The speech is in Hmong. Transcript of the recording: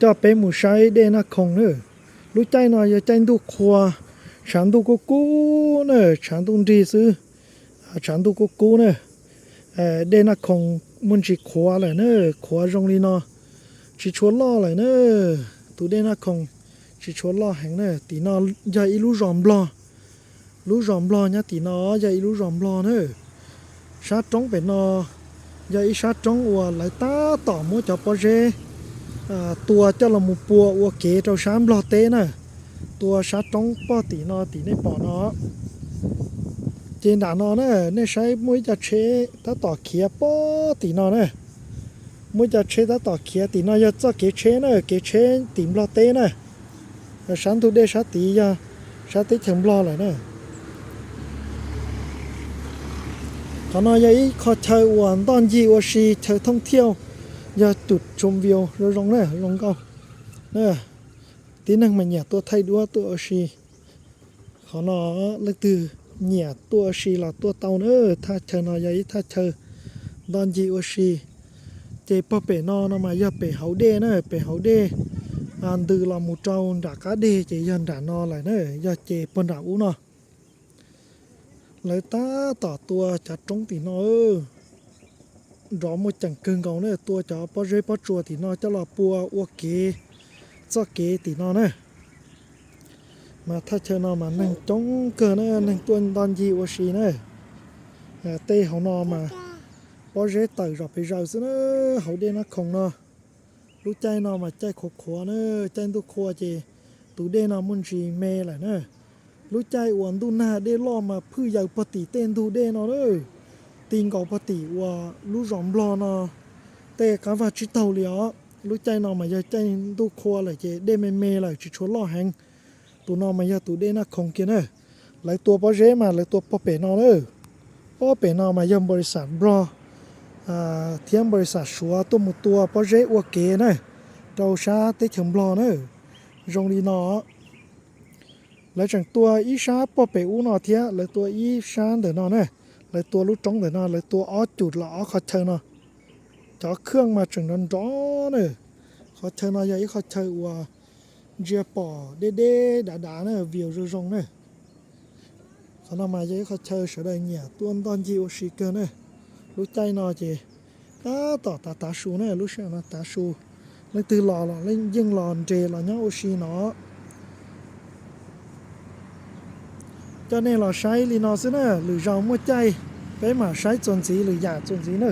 Coj peb mus saib dej Naj Khoom na. Lub caij no yog caij ntuj qhua, tshav ntuj kub kub na, tshav ntuj nrig xwb, tshav ntuj kub kub na. Dej Naj Khoom muaj ntsis qhuav lawm na, qhuav zoo li no, tsis tshua loj lawm na. Tus dej Naj Khoom tsis tshua loj heev na. Tim no yog ib lub zos Nplog, lub zos Nplog nyob tim no yog ib lub zos Nplog na. Sab roob pem no yog ib sab roob uas lawv tab tom muab cov pob zeb tua coj los mus pua ua kev rau sab Nplog teb na. Tua sab roob pob tim no tim nej pom no. Ces nram no na, nej saib muaj ib co tsheb tab tom khiav pob tim no na. Muaj ib co tsheb tab tom khiav tim no yog txoj kev tsheb na, kev tsheb tim Nplog teb na. Sab ntug dej sab tid yog sab teb chaws Nplog lawm na. Qhov no yog ib qho chaw uas ntoj ncig ua si, chaw thooj thiauj, yog tus tshum vius zoo zoo na, zoo nkauj. Tib neeg mas nyiam tuaj thaij duab tuaj ua si. Qhov no leej twg nyiam tuaj ua si los tuaj tau na. Thaj chaw no yog ib thaj chaw ntoj ncig ua si. Ces pog pem no no mas yog pem hauv dej na, pem hauv dej ntws los mus rau nram qab deg ces yog nram no lawm na, yog ces puag nram ub no. Lawv tab tom tua cov roob tim no, nrov muaj ceem kawg nkaus na, tua cov pob zeb pob tsuas tim no coj los pua ua kev, txoj kev tim no na. Mas thaj chaw no mas neeg coob kawg na, neeg tuaj ntoj ncig ua si na. Tej hauv no mas pob zeb tawm zom pes zaws xwb na, hauv dej Naj Khoom no. Lub caij no mas caij qhuav qhuav na, caij ntuj qhua ces tus dej no muaj ntsis me lawm na. Lub caij uas ntuj nag dej loj mas phwj yaws pog tim tej ntug dej no na, ti nkaus pog tim uas lub zos Nplog no tej qab vaj tsib taug li os. Lub caij no mas yog caij ntuj qhua lawm ces dej me me lawm tsis tshua loj heev. Tus no mas yog tus dej Naj Khoom kiag na. Lawv tua pob zeb mas lawv tua pog pem no na. Pob pem no mas yog npaus lis xam Nplog thiab npaus lis xam Suav tuaj mus tua pob zeb ua kev na, rau sab teb chaws Nplog na. Zoo li no, lawv tseem tua ib sab pog pem ub no thiab, lawv tua ib sab ntawm no na. Lawv tua lub roob ntawm no, lawv tua ob cum los ob qhov chaw no. Cov khaj mas tseem nrov nrov na. Qhov chaw no yog ib qhov chaw uas ntsia pom deb deb dav dav na, view zoo zoo na. Qhov no mas yog ib qhov chaw sawv daws nyiam tuaj ntoj ncig ua si kawg na. Lub caij no ces tab tom tav tav su na, lub sij hawm no tav su. Leej twg los los yeej los nres los nyob ua si no. Coj nej los saib li no xwb na, lwm zaus muaj caij peb mam saib txuas ntxiv lwm yam txuas ntxiv na.